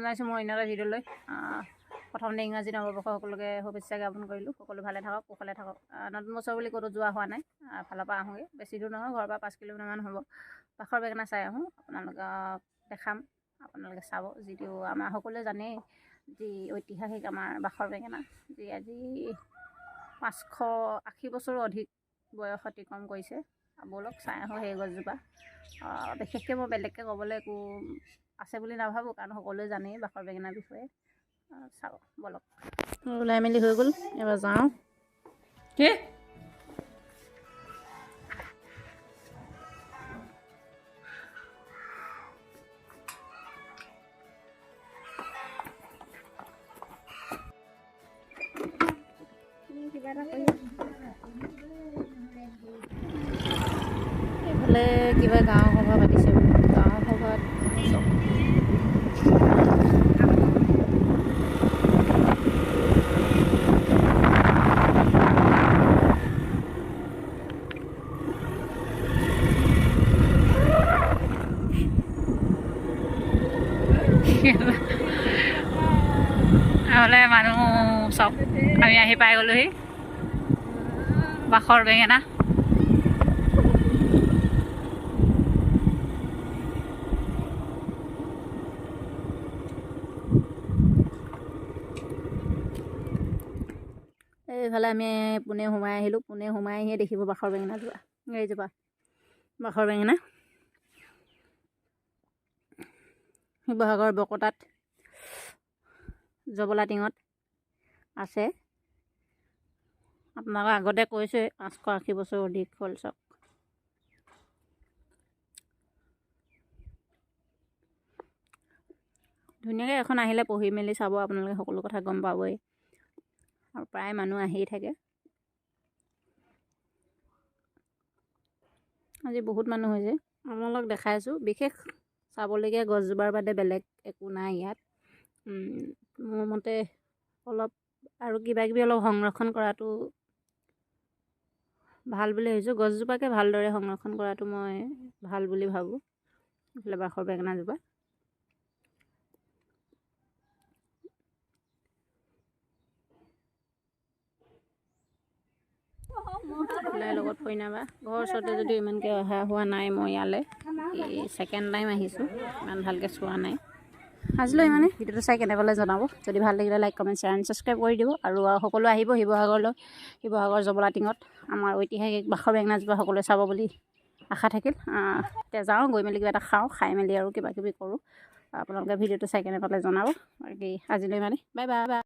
জনাইছোঁ মোৰ অন্য এটা ভিডিঅ'লৈ। প্ৰথমতে ইংৰাজী নৱবৰ্ষ সকলোকে শুভেচ্ছা জ্ঞাপন কৰিলোঁ। সকলো ভালে থাকক, কুশলে থাকক। নতুন বছৰ বুলি ক'তো যোৱা হোৱা নাই, ফালৰ পৰা আহোঁগৈ। বেছি দূৰ নহয়, ঘৰৰ পৰা 5 কিলোমিটাৰমান হ'ব। বাখৰ বেঙেনা চাই আহোঁ, আপোনালোকক দেখাম, আপোনালোকে চাব। যিটো আমাৰ সকলোৱে জানেই, যি ঐতিহাসিক আমাৰ বাখৰ বেঙেনা, যি আজি 580 বছৰো অধিক বয়স অতিক্ৰম কৰিছে। ব'লক চাই আহোঁ সেই গছজোপা। বিশেষকৈ মই বেলেগকৈ ক'বলৈ একো আছে বুলি নাভাবোঁ, কাৰণ সকলোৱে জানেই বাখৰ বেঙেনাৰ বিষয়ে। চাব ব'লক। ওলাই মেলি হৈ গ'ল, এবাৰ যাওঁ। কি এইফালে কিবা গাঁও সভা পাতিছে, গাঁও সভাত নহ'লে মানুহ চব আমি আহি পাই গ'লোহি বাখৰ বেঙেনা। এইফালে আমি পোনে সোমাই আহিলোঁ। পোনে সোমাই আহিয়ে দেখিব বাখৰ বেঙেনা যোৱা, এইজোপা বাখৰ বেঙেনা শিৱসাগৰ বকতাত জবলাটিঙত আছে। আপোনালোকক আগতে কৈছোঁৱেই, 580 বছৰ অধিক হ'ল চাওক। ধুনীয়াকৈ এখন আহিলে পঢ়ি মেলি চাব, আপোনালোকে সকলো কথা গম পাবই। আৰু প্ৰায় মানুহ আহিয়ে থাকে, আজি বহুত মানুহ হৈছে। আপোনালোকক দেখাইছোঁ, বিশেষ চাবলগীয়া গছজোপাৰ বাদে বেলেগ একো নাই ইয়াত। মোৰ মতে অলপ আৰু কিবা কিবি অলপ সংৰক্ষণ কৰাটো ভাল বুলি ভাবিছোঁ। গছজোপাকে ভালদৰে সংৰক্ষণ কৰাটো মই ভাল বুলি ভাবোঁ। এইফালে বাখৰ বেঙেনাজোপা। লগত ফইনা বা ঘৰৰ ওচৰতে যদিও ইমানকৈ অহা হোৱা নাই, মই ইয়ালৈ এই ছেকেণ্ড টাইম আহিছোঁ, ইমান ভালকৈ চোৱা নাই। আজিলৈ ইমানে। ভিডিঅ'টো চাই কেনে পালে জনাব। যদি ভাল লাগিলে like, comment, share and subscribe কৰি দিব। আৰু সকলো আহিব শিৱসাগৰলৈ, শিৱসাগৰ জবলাটিঙত আমাৰ ঐতিহাসিক বাখৰ বেঙেনাজোপা সকলোৱে চাব বুলি আশা থাকিল। এতিয়া যাওঁ, গৈ মেলি কিবা এটা খাওঁ, খাই মেলি আৰু কিবা কিবি কৰোঁ। আপোনালোকে ভিডিঅ'টো চাই কেনে পালে জনাব। বাকী আজিলৈ ইমানে, বাই বাই।